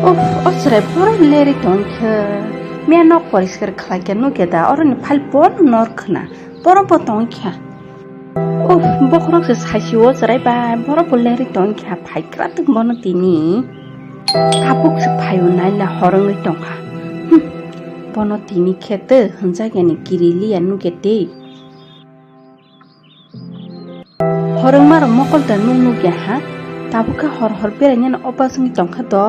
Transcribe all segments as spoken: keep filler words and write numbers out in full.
Uff, o chwrai borok lerwi tongkhe. Miya nok poriskar khlaikhe nukya da, oroni phal bono nor khna. Borok bo tongkha. Uff, bokhorok se saisi o chwrai bai, borok bo lerwi tongkha, phaikra twk bono tini. Tabuk se phaio naila horongwi tongkha. Hmm, bono tini khe tw hwnjakya ni kiri liya nukya tei. Horongma rok mokol da nuk nuk ya ha, tabuk khe hor hor berainani opas wngwi tongkha do.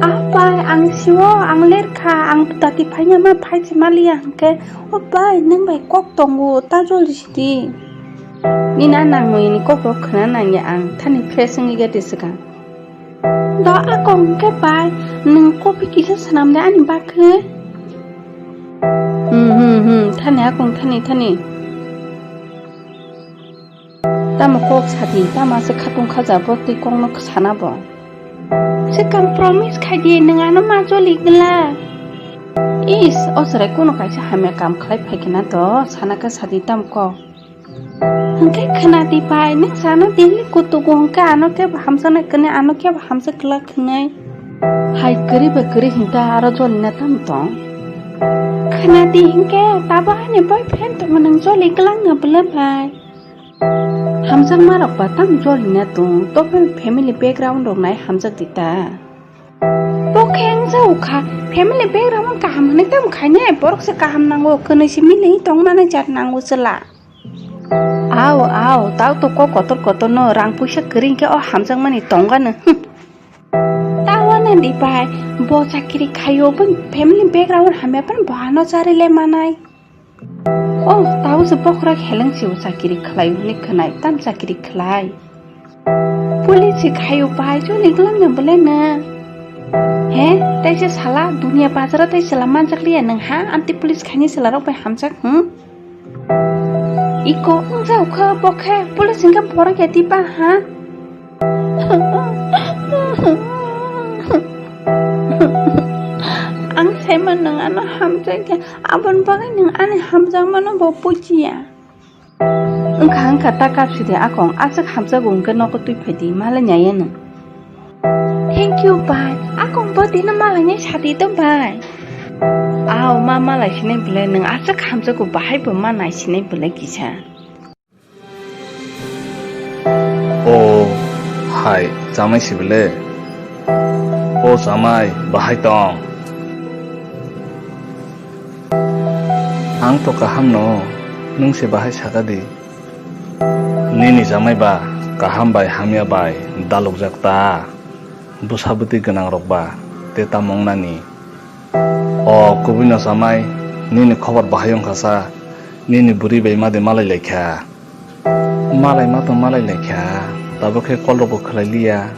Ah pai, ang siwo, ang lerkha, ang dati phaina ma phai se maliya hwnkhe, o pai, nwng bai kok tongo, ta joli sidi. Nini a nangmani kok rok khna nangya ang, thani fresh wngwi gati swkang. Do akong hwnkhe pai, nwng coffee kisa swnam de ani bagwi. Hmm, hmm, hmm, thani akong, thani, thani. Tamo kok sadi, tamo se khatung khaja bo twi kokno sana bo. Swkang promise khai di, nwng ano ma joli glak. Is, o chwrai kuno kaisa hamya kam khlai phai khe na to, sana khe sadi tamo kok. Hwnkhe khna di pai, nwng sana di hwnwi kutugo hwnkhe ano khe bo hamjaknai kwnwi, ano khe bo hamjak glak hwnwi. Hai kwrwi ba kwrwi hinta aro jolina tamo tong? Khna di hwnkhe tabo ani boyfriend tongo, nwng joli glak na bwla bai? Hamjakma rok ba tamo jolina tong, to family background rok nai hamjak di ta. Bo khe wngsa ukha, family background kaham hwnwi tamo khainai, borok se kaham nango, kwnwi se milwi tongmani jat nango chwla. Ao, ao, tao to kok kotor kotor no, rang puisa kwrwi hwnkhe o hamjakmani tongano, hmm. Tao na di pai, bo chakiri khaio, bo family background hamya phano bo ano charile manai. Oh, tao se bokhorok heleng se o chakiri khlai hwnwi khwnai, tam chakiri khlai. Police se khaio pai, joli glak na bwle na. He, tei se sala, dunia bazaro tei chwla manjak liya nwng ha, amtwi police khaini chwla rok bai hamjak, hmm? Iko wngsa ukha bo khe police hwnkhe borok ya tipa ha? Ang saima nwng ano hamjakya, aboni bagwi nwng ani hamjakmano bo bujiya. Wngkha wngkha ta kapsidi akong, aswk hamjago hwnkhe nogo twi phaidi, malai naiya nwng. Thank you bai, akong bo tino malainai sadi to bai. Ao ma malai sinai bwle, nwng aswk hamjago bahai bo ma nai sinai bwle kisa. O hai, chamai sibile? O chamai, bahai tong? Ang to kaham no, nwng se bahai saka di. Nini chamai ba kaham bai hamya bai dalukjak ta? Bwsa bwtwi gwnang rok ba te tamo wngnani? O kubui no chamai, nini khobor bahai wngkha sa, nini bwrwi bai ma de malai lai kha. Malai ma tong malai lai kha, tabuk khe call rok bo khlai liya,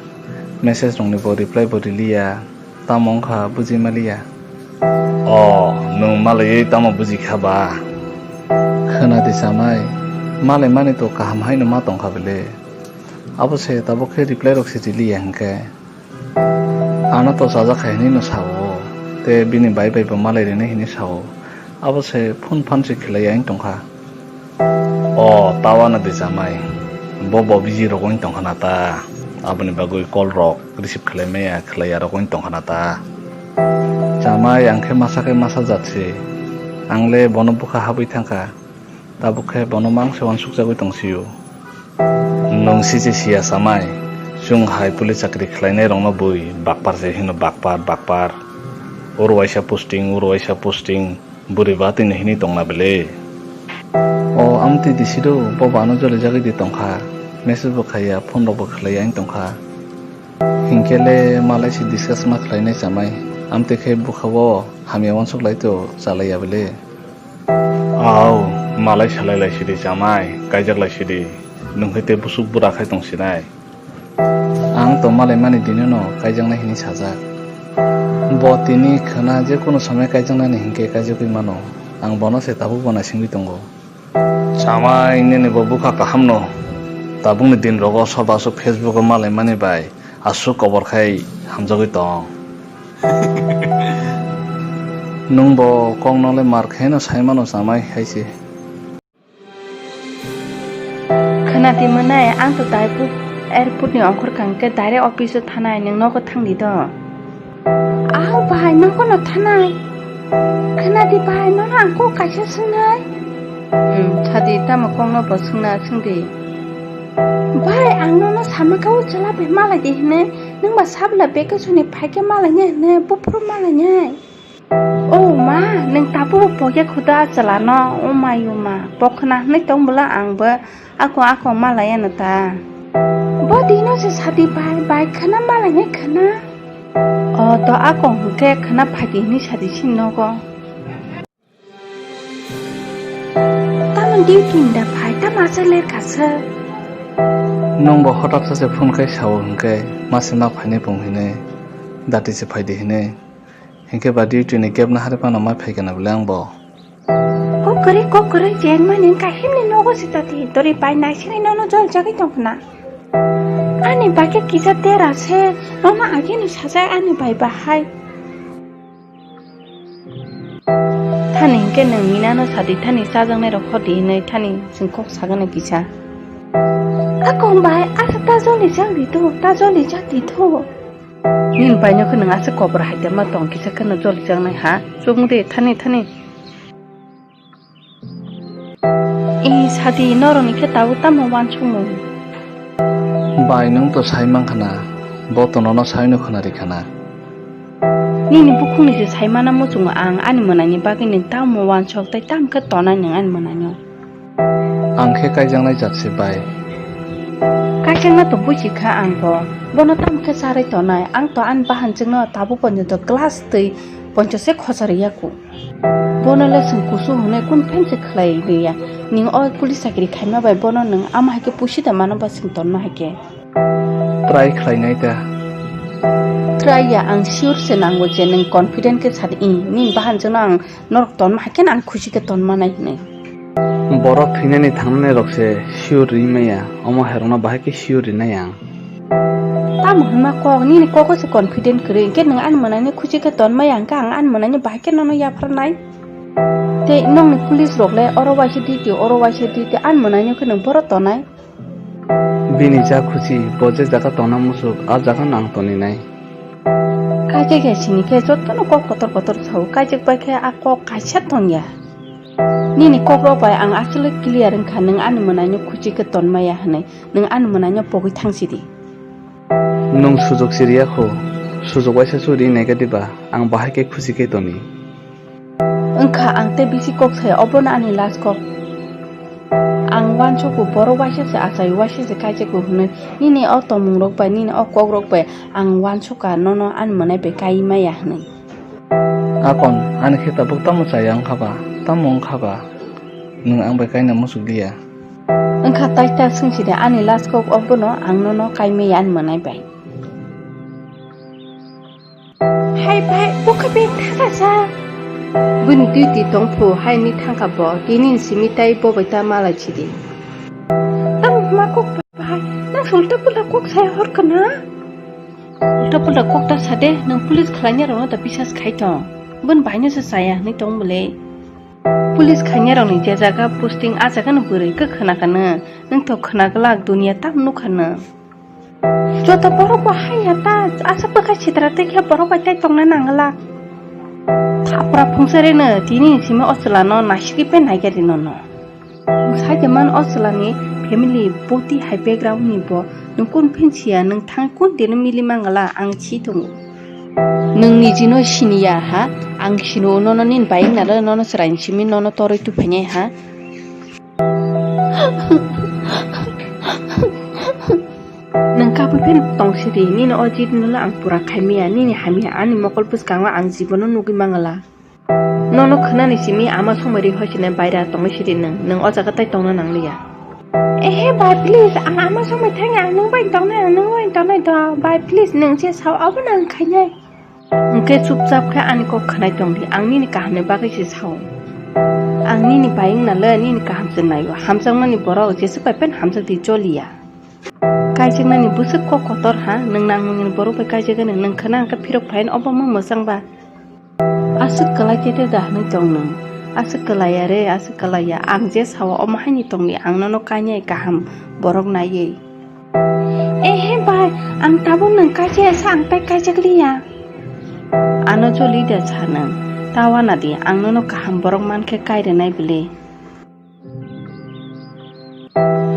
message rok ni bo reply bo ri liya, tamo wngkha buji ma liya. O, nwng malaiwi tamo buji kha ba? Khwna di chamai, malai mani to kaham hai no ma tong kha bele. Abo se tabuk khe reply rok se ri liya hwnkhe. Ano to chajak hai hinwi no sao, tei bini bai bai bo malai rinai hinwi sao. Abo se phone phan se khlai ya wng tongkha. O, tawa no di chamai. Bo bo busy rok wng tongkha na ta. Aboni bagwi call rok receive khlai maya, khlai ya rok wng tongkha na ta. Chamai ang khe masa khe masa jat se. Ang le bono bwkha habwi thangkha. Tabuk khe bono mang se uansukjagwi tong sio. Nwng siji siya chamai, chwng hai police chakri khlainai rokno bui bakpar se hino, bakpar, bakpar. Oro waisa posting, oro waisa posting, bwrwi ba tini hini tongna bele. O amtwi di sido, bo bano jolijagwi di tongkha, message bo khaiya, phone rok bo khlaiya wng tongkha. Hinkhe le malai se discuss ma khlainai chamai, amtwi khe bwkha o hamya uansuk lai to chalaiya bele. Au, malai salai lai sidi chamai, kaijak lai sidi. Nwng hai tei busuk bura khai tong sinai. Ang to malai mani dino no kaijaknai hini sajak. Bo tini khwna je kono somoi kaijaknani hinkhe kaijakwi mano. Ang bono se tabuk bo naisingwi tongo. Chamai nini bo bwkha kaham no. Tabukni din rogo soba aswk Facebook o malai mani bai aswk kobor khai hamjagwi tong. Nwng bo kokno le mar khaino sai mano chamai hai se. Khwna di mwnai, ang to Daipur airport ni ongkhor kang khe direct office o thanai, nwng nogo thang di do. Aho bai, nokno thanai. Khwnadi bai, nono ang kok kaisa swngnai. Hmm, sadi tamo kokno bo swngna swngdi. Bai, ang nono sama kha o chwla bai malai di hwnwi, nwng ba sabla beke suni phaikhe malai nai hwnwi, buphuru malai nai. O ma, nwng tabuk pokya khuda chwla no, o mai o ma, pok khna hwnwi tong bwla ang bo ako ako malai ano ta. Bo dino se sadi bai, bai khna malai nai khna. O to ako hwnkhe khna phaidi hwnwi sadi sin nogo. Tamo duty ni da phai, tamo aswk ler kha swk? Nwng bo hotat sa se phone khai sao hwnkhe, ma se ma phainai pung hinwi, dati se phaidi hinwi. Hinkhe ba duty ni gap na hari phano ma phai kana bwle ang bo. Kok kwrwi, kok kwrwi, jeng mani kahimni nogo se tati, tori bai naisingwi nono jol jagwi tong khna. Ani bai khe kisa tera se, nono agini sajak ani bai bahai. Thani hinkhe nwng ninano sadi thani chajaknairok hodi hinwi thani chwng kok sagani kisa. Akong bai, asa ta joli jak di to, ta joli jak di to. Nini baino khe nwng aswk kobor hai temo tong kisa kheno joli jaknai ha? Chukmung de thani thani. E sadi norokni khe tabuk tamo uansukmung? Bai, nwng to sai mankha na, bo to nono saino khwnari khana. Nini bukhukni se sai mana muchungo ang ani mwnaini bagwi nwng tamo uansuk tei tamo khe tonai nwng ani mwnaino? Ang khe kaijaknai jat se bai. Kaijakna to buji kha ang bo, bono tamo khe charwi tonai, ang to ani bahanchikno tabuk porjonto glass twi poncho se khochari yaku. Bono le chwng kusu hwnwi kun phen se khlai liya. Ning o police chakri khaima bai bono nwng ama hai khe pusi da mano ba chwng tonma hai khe. Try khlainai da. Try ya, ang sure se nango je nwng confident khe sadi, i, nini bahanchikno ang norok tonma hai khe ang khusi khe tonma nai hwnwi. Borok thwinani thangnani rok se sure ri maya, omo hai rokno bahai khe sure rinai ang. Tamo hwnma kok, nini kogo se confident kwrwi, hinkhe nwng ani mwnaino khusi khe tonmaya, hinkhe ang ani mwnaino bahai khe nono yapharnai. Tei nokni police rok le oro waisa duty, oro waisa duty, ani mwnaino khe nwng boro tonai. Bini ja khusi, bo je jaga tongna muchuk, a jaga no ang toninai. Kaijak ya sini khe jotono kok kotor kotor sao, kaijak bai khe a kok kaisa tongya. Nini kokrok bai ang aswk clear wngkha, nwng ani mwnaino khusi khe tonmaya hwnwi, nwng ani mwnaino pogwi thangsidi. Nwng sujuk siriya kho, sujuk waisa suri naiga diba, ang bahai khe khusi khe toni. Wngkha ang tei bisi kok saya, obono ani last kok. Ang uansukgo borok waisa se achai, waisa se kaijakgo hwnwi, nini o tongmungrok bai, nini o kokrok bai ang uansukha, nono ani mwnai bai kai maya hwnwi. Akon, ani khe tabuk tamo chaya wngkha ba, tamo wngkha ba, nwng ang bai kaina muchuk liya. Wngkha tai ta swng sidi, ani last kok obono ang nono kai maya ani mwnai bai. Hai bai, bokha beng thangkha sa. Bini duty tongphu, hai ni thangkha bo, tini simi tai bo bai ta malai sidi. Tamo hwnma kok bai, nang ulta pulta kok sai hor kana? Ulta pulta kok ta sade, nang police khlainai rokno ta bisas khai tong. Bini baino se chaya hwnwi tong bwle. Police khainai rokni je jaga posting, a jaga no bwrwi khe khna kha nw, nwng to khna glak, duniya tam nukha nw. Joto borok bo haya ta, asa bwkha sitra tei khe borok bai tai tongna nangla. Thapra phungsa reno tini simi o chwla no naisiki pe naigari nono. Nwng sai de man o chwla ni family boti hai background ni bo nwng kun phin siya, nwng thang kun dino mili mangala ang si tongo. Nwng niji no siniya ha, ang sino nono nini bai nalo nono chwrai ni simi nono toroi tuphainai ha. Nwng kabui pheno tong sidi, nini o jit no le ang pura khai maya, nini hamya ani mokol bwskango ang jibono nugwi mangala. Nono khwnani simi ama songbai ri hoisinai baira tongwi sidi nwng, nwng o jaga tai tongna nangliya. Ehe bai, please, ang ama songbai thangya, ang nwng bai tongnai, ang nwng bai tongnai do, bai, please, nwng je sao abono ang khainai. Hwnkhe chupchap khe ani kok khwnai tongdi, ang nini kahamni bagwi se sao. Ang nini bai wngna le nini kaham se naio, hamjakmani borok jesa bai phano hamjakdi choliya. Kaijaknani bwswk kok kotor ha, nwng nangmungni borok bai kaijakgani, nwng khwna hwnkhe phirok phaino obo wng mwchang ba? Aswk kwlai khe da hwnwi tong nwng? Aswk kwlaiya re, aswk kwlaiya, ang je sao omo haino tongdi, ang nono kainai kaham borok naiwi. Ehe bai, ang tabuk nwng kaisa sa ang tai kaijak liya. Ano Jolly de sa nwng, ta wana di, ang nono kaham borok mankhe kai rwnai bwle.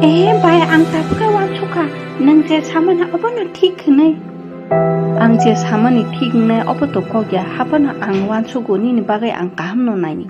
Eh bai, ang tabukhe wansukha, nwng je samani obono thik hwnwi. Ang je samani thik wngnai obo to kok ya, haphano ang wansugo, nini bagwi ang kahamno naini.